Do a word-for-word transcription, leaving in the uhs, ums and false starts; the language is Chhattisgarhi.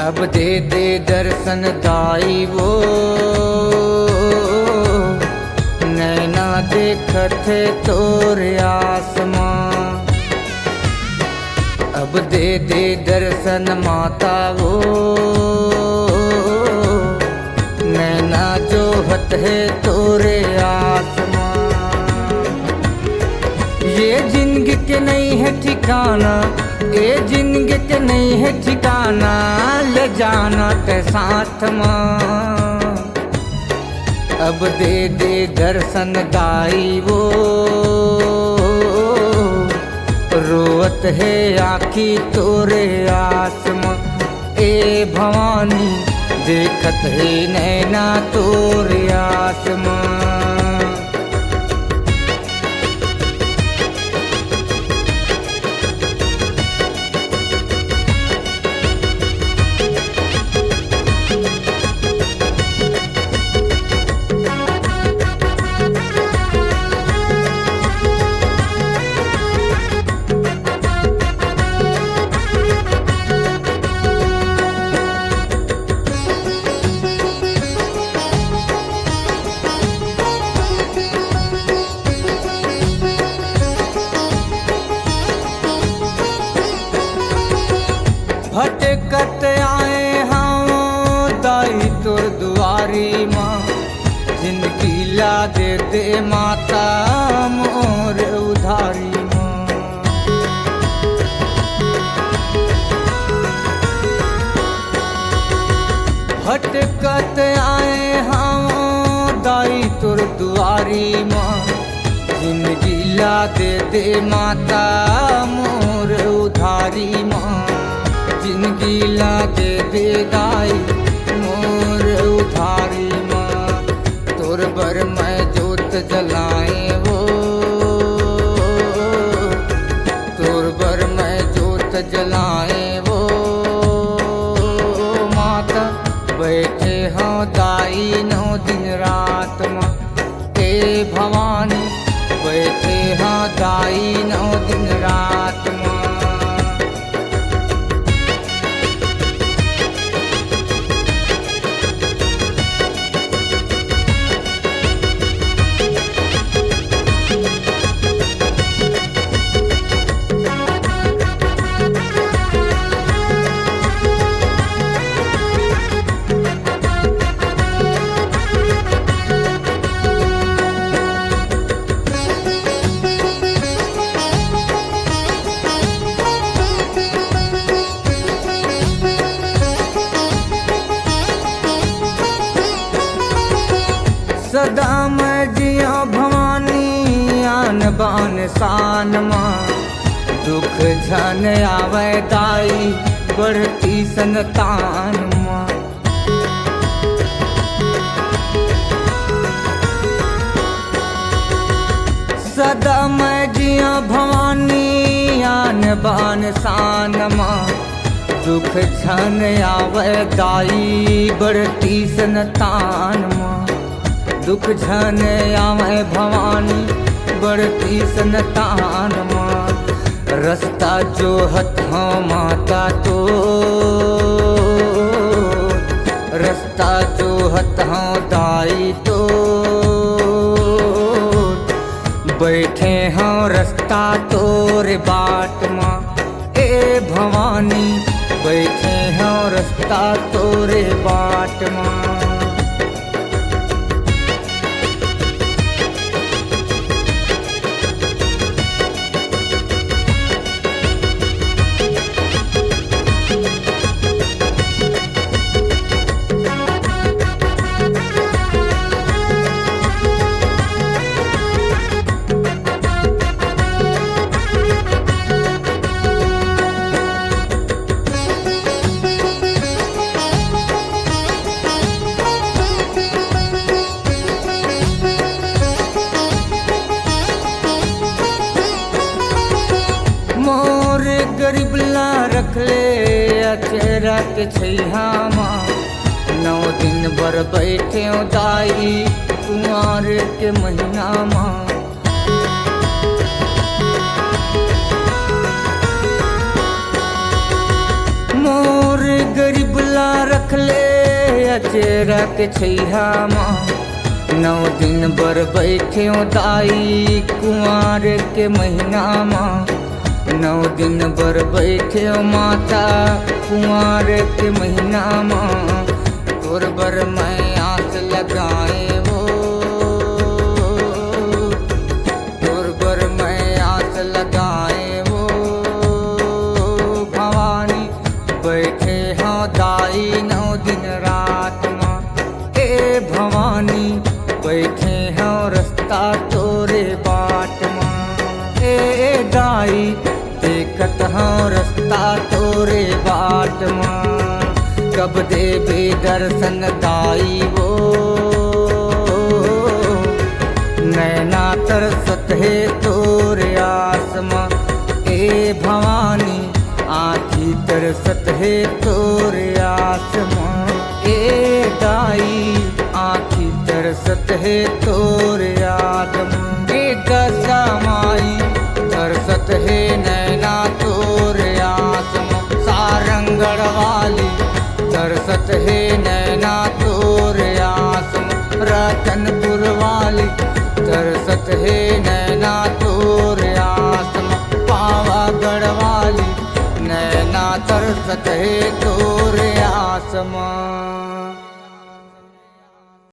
अब दे दे दर्शन दाई वो, नैना देखत हे तोर आसमां। अब दे दे दर्शन माता वो, नैना जोहत हे तोरे आसमां। ये जिंदगी के नइ हे ठिकाना, ये जिंदगी के नइ हे ठिकाना, ले जाना ते साथ मा। अब दे दे दर्शन दाई वो, रोवत हे आँखी तोरे आसमां। ए भवानी, देखत हे नैना तोरे आसमां। भटकत आए हंव दाई तोर दुआरी मा, जिंदगी ला दे दे माता मोर उधारी मा। भटकत आए हंव दाई तोर दुआरी मा, जिंदगी ला दे दे माता मोर उधारी मा। जिंदगी ला दे दे दाई मोर उधारी मा। तोर बर मैं जोत जलाए वो, तोर बर मैं जोत जलाए वो माता। बैठे हंव दाई नौ दिन रात मा, ए भवानी। बैठे हंव दाई नौ दिन रात मा। सदा मैं जिया भवानी आन बान शान मा, दुख झन आवे दाई बढ़ती संतान मा। सदा मैं जिया भवानी आन बान शान मा, दुख झन आवे दाई बढ़ती संतान मा। दुख झन आवे भवानी बढ़ती संतान मा। रस्ता जोहत हंव माता तोर, रस्ता जोहत हंव दाई तोर। बैठे हंव रस्ता तोर बाट मा, ए भवानी। बैठे हंव रस्ता तोरे बाट मा। मोर गरीब ला रख ले अचरा के छैहा मा, नौ दिन बर बैठे दाई कुंवार के महीना मा। मोर गरीब ले अचेरा के छैहा मा, नौ दिन बर बैठेव दाई कुंवार के महीना मा। नौ दिन बर बैठेव माता कुंवार के महीना मा। तोर बर मैं आस लगाए वो, तोर बर मैं आस लगाए वो भवानी। बैठे हव दाई नौ दिन रात मा, ए भवानी। बैठे हव रस्ता तोरे बाट मा, ए दाई। देखत हव रस्ता तोरे बाट मा, कब देबे दर्शन दाई वो। नैना तरसत हे तोरे आस मा, ए भवानी। आँखी तरसत हे तोरे आस मा, ए दाई। आँखी तरसत हे तोरे आस मा, ए दशा माई। तरसत हे नैना तोरे आस मा, सारंगढ़ वाली। तरसत हे नैना तोरे आस मा, रतनपुर वाली। तरसत हे नैना तोरे आस मा, पावागढ़ वाली। नैना तरसत हे तोरे आस मा।